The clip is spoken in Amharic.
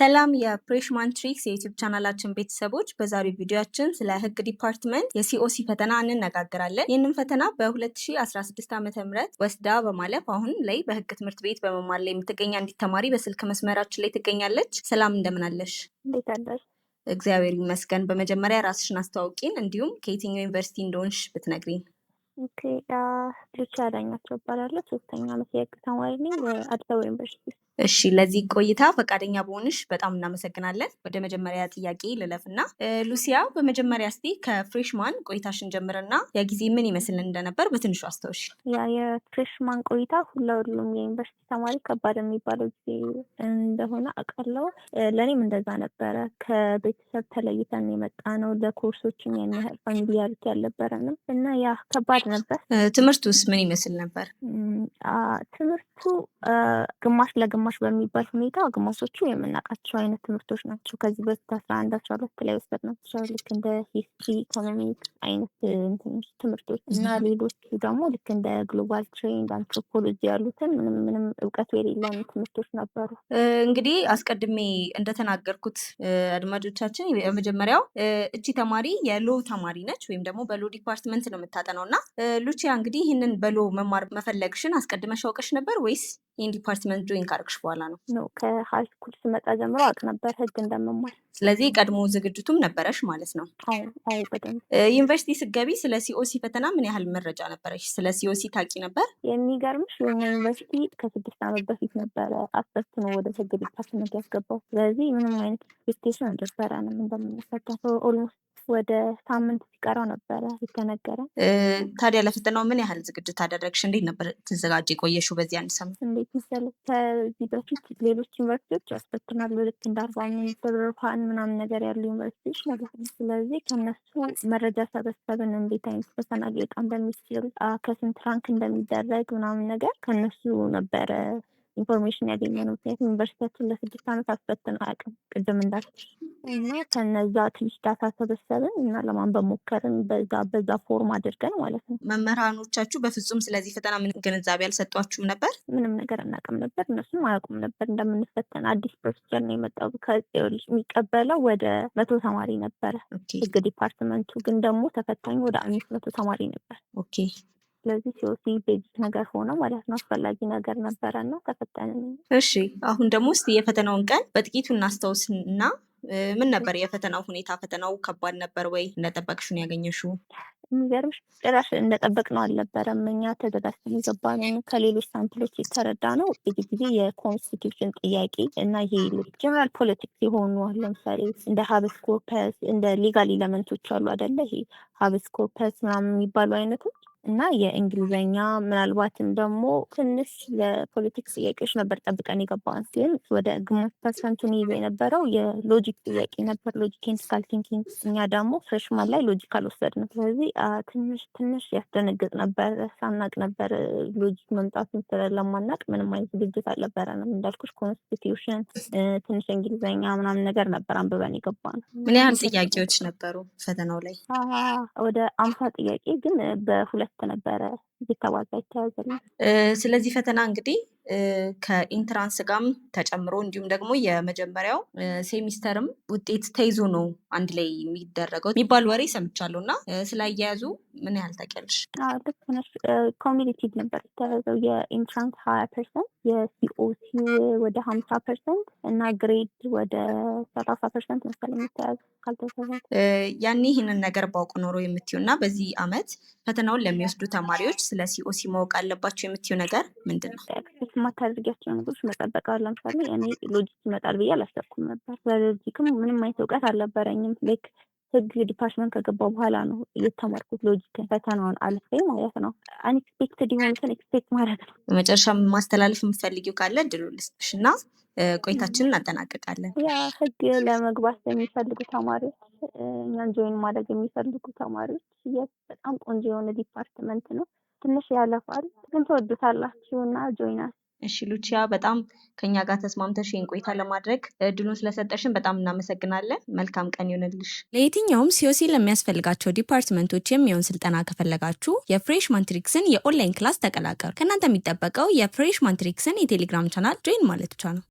ሰላም የ Freshman Tricks የ YouTube ቻናላችን ቤተሰቦች፣ በዛሬው ቪዲዮአችን ስለ ህግ department የ COC ፈተና እንነጋገራለን። ይህንን ፈተና በ2016 ዓ.ም ወስዳ በማለፍ አሁን ላይ በህግ ትምህርት ቤት በመማር ላይ የምትገኝ አንዲት ተማሪ በስልክ መስመራችን ላይ ትገኛለች። ሰላም፣ እንደምን አለሽ? እንዴት አለሽ? እግዚአብሔር ይመስገን። በመጀመሪያ ራስሽን አስተዋውቂን፣ እንዲሁም ከየትኛው ዩኒቨርሲቲ እንደሆንሽ ብትነግሪን። Okay፣ ሉቺያ ዳኛቸው እባላለሁ። ሶስተኛ ዓመት የህግ ተማሪ ነኝ በአዲስ አበባ ዩኒቨርሲቲ። እሺ፣ ለዚህ ቆይታ ፈቃደኛ በሆንሽ በጣም እናመሰግናለን። ወደ መጀመሪያ ጥያቄ ልለፍና ሉሲያ፣ በመጀመሪያ እስቲ ከ freshman ቆይታሽን ጀምርና ያ ጊዜ ምን ይመስል እንደነበር በትንሹ አስታውሺ። ያ የ freshman ቆይታ ለሁሉም የዩኒቨርሲቲ ተማሪ ከባድ የሚባለው ጊዜ እንደሆነ አውቃለሁ። ለእኔም እንደዛ ነበረ። ከቤተሰብ ተለይተን የመጣ ነው። ለኮርሶችም ያን ያህል familiarity አልነበረንም እና ያ ከባድ ነበር። ትምህርቱስ ምን ይመስል ነበር? ትምህርቱ ግማሽ ለግማሽ በሚባል ሁኔታ ግማሾቹ የምናውቃቸው አይነት ትምህርቶች ናቸው። ከዚህ በፊት 11፣ 12 ላይ ወሰድናቸው ልክ እንደ history፣ economic አይነት እንትኖች ትምህርቶች እና ሌሎቹ ደግሞ ልክ እንደ global trend፣ anthropology ያሉትን ምንም ምንም እውቀቱ የሌለን ትምህርቶች ነበሩ። እንግዲህ አስቀድሜ እንደተናገርኩት አድማጮቻችን፣ የመጀመሪያው እቺ ተማሪ የ law ተማሪ ነች ወይም ደግሞ በ law department ነው የምታጠናው። እና ሉቺያ፣ እንግዲህ ይህንን በ law መማር መፈለግሽን አስቀድመሽ አውቀሽ ነበር ወይስ ይህን department join ካደረግሽ በኋላ ነው? ነው፣ ከ high school ስመጣ ጀምሮ አውቅ ነበር ህግ እንደምማር። ስለዚህ ቀድሞ ዝግጅቱም ነበረሽ ማለት ነው። አዎ፣ በደንብ። ዩኒቨርሲቲ ስትገቢ ስለ COC ፈተና ምን ያህል መረጃ ነበረሽ? ስለ COC ታውቂ ነበር? የሚገርምሽ የኛ ዩኒቨርሲቲ ከ6 ዓመት በፊት ነበረ አስፈትኖ ወደ ህግ department ያስገባው። ስለዚህ ምንም አይነት expectation አልነበረንም እንደምንፈተን። Almost ወደ ሳምንት ሲቀረው ነበረ የተነገረን። ታዲያ ለፈተናው ምን ያህል ዝግጅት አደረግሽ? እንዴት ነበር ትዘጋጅ የቆየሽው በዚህ አንድ ሳምንት? እንዴት መሰለሽ፣ ከዚህ በፊት ሌሎች ዩኒቨርሲቲዎች ያስፈትናሉ፣ ልክ እንደ አርባ ምንጭ፣ ደብረ ብርሃን ምናምን ነገር ያሉ ዩኒቨርሲቲዎች ማለት ነው። ስለዚህ ከነሱ መረጃ ሰበሰብን፣ እንዴት አይነት ፈተና ሊወጣ እንደሚችል፣ ከስንት rank እንደሚደረግ ምናምን ነገር ከነሱ ነበረ information ያገኘነው። ምክንያቱም ዩኒቨርሲቲያችን ለ6 ዓመት አስፈትኖ አያውቅም ቅድም እንዳልኩሽ፣ እና ከነዛ ትንሽ data ሰበሰብን እና ለማንበብ ሞከርን በዛ በዛ form አድርገን ማለት ነው። መምህራኖቻችሁ በፍጹም ስለዚህ ፈተና ምን ግንዛቤ አልሰጧችሁም ነበር? ምንም ነገር አናውቅም ነበር፣ እነሱም አያውቁም ነበር እንደምንፈተን። አዲስ procedure ነው የመጣው። ይኸውልሽ፣ የሚቀበለው ወደ 100 ተማሪ ነበረ ህግ department ኡ፣ ግን ደግሞ ተፈታኙ ወደ 500 ተማሪ ነበር። ስለዚህ COC basic ነገር ሆነ ማለት ነው፣ አስፈላጊ ነገር ነበረ እና ተፈተንን። እሺ፣ አሁን ደግሞ እስቲ የፈተናውን ቀን በጥቂቱ እናስታውስ እና ምን ነበር የፈተናው ሁኔታ? ፈተናው ከባድ ነበር ወይ? እንደጠበቅሽው ነው ያገኘሽው? የሚገርምሽ ጭራሽ እንደጠበቅነው አልነበረም። እኛ ተዘጋጅተን የገባነው ከሌሎች sample ኦች የተረዳነው ብዙ ጊዜ የ constitution ጥያቄ እና ይሄ general politics የሆኑ፣ አሁን ለምሳሌ እንደ habeas corpus፣ እንደ legal element ኦች አሉ አደለ? ይሄ habeas corpus ምናምን የሚባሉ አይነቶች እና የእንግሊዝኛ፣ ምናልባትም ደግሞ ትንሽ የ politics ጥያቄዎች ነበር ጠብቀን የገባን። ግን ወደ ግማሽ percent ኡን ይዞ የነበረው የ logic ጥያቄ ነበር፣ logic and critical thinking። እኛ ደግሞ freshman ላይ logic አልወሰድንም። ስለዚህ ትንሽ ትንሽ ያስደነግጥ ነበር። ሳናቅ ነበር logic መምጣቱን፣ ስለማናቅ ምንም አይነት ዝግጅት አልነበረንም። እንዳልኩሽ constitution፣ ትንሽ እንግሊዝኛ ምናምን ነገር ነበር አንብበን የገባነው። ምን ያህል ጥያቄዎች ነበሩ ፈተናው ላይ? ወደ 50 ጥያቄ፣ ግን በሁለት ነበረ እየተባዛ የተያዘልን። ስለዚህ ፈተና እንግዲህ ከ entrance ጋርም ተጨምሮ እንዲሁም ደግሞ የመጀመሪያው ሴሚስተርም ውጤት ተይዞ ነው አንድ ላይ የሚደረገው የሚባል ወሬ ሰምቻለሁ፣ እና ስለ አያያዙ ምን ያህል ታውቂያለሽ? አዎ፣ ልክ ነሽ። Cumulative ነበር የተያዘው። የ entrance 20%፣ የ COC ወደ 50% እና grade ወደ 30% መሰለኝ የተያዘው ካልተሳሳትኩ። ያኔ ይህንን ነገር ባውቅ ኖሮ የምትይው እና በዚህ አመት ፈተናውን ለሚወስዱ ተማሪዎች ስለ COC ማወቅ አለባቸው የምትይው ነገር ምንድን ነው? Expect የማታደርጊያቸው ነገሮች መጠበቅ። አሁን ለምሳሌ እኔ logic ይመጣል ብዬ አላሰብኩም ነበር። ስለ logic ም ምንም አይነት እውቀት አልነበረኝም። Like ህግ department ከገባሁ በኋላ ነው የተማርኩት logic ን፣ ፈተናውን አልፌ ማለት ነው። Unexpected የሆኑትን expect ማድረግ ነው። በመጨረሻ ማስተላለፍ የምትፈልጊው ካለ እድሉ ልስጥሽ እና ቆይታችንን እናጠናቅቃለን። ያ ህግ ለመግባት የሚፈልጉ ተማሪዎች፣ እኛን join ማድረግ የሚፈልጉ ተማሪዎች፣ በጣም ቆንጆ የሆነ department ነው። ትንሽ ያለፋል፣ ግን ትወዱታላችሁ እና join us። እሺ ሉቺያ፣ በጣም ከኛ ጋር ተስማምተሽ ይህን ቆይታ ለማድረግ እድሉን ስለሰጠሽን በጣም እናመሰግናለን። መልካም ቀን ይሁንልሽ። ለየትኛውም COC ለሚያስፈልጋቸው department ኦች የሚሆን ስልጠና ከፈለጋችሁ የ Freshman Tricks ን የ online class ተቀላቀሉ። ከእናንተ የሚጠበቀው የ Freshman Tricks ን የቴሌግራም channel join ማለት ብቻ ነው።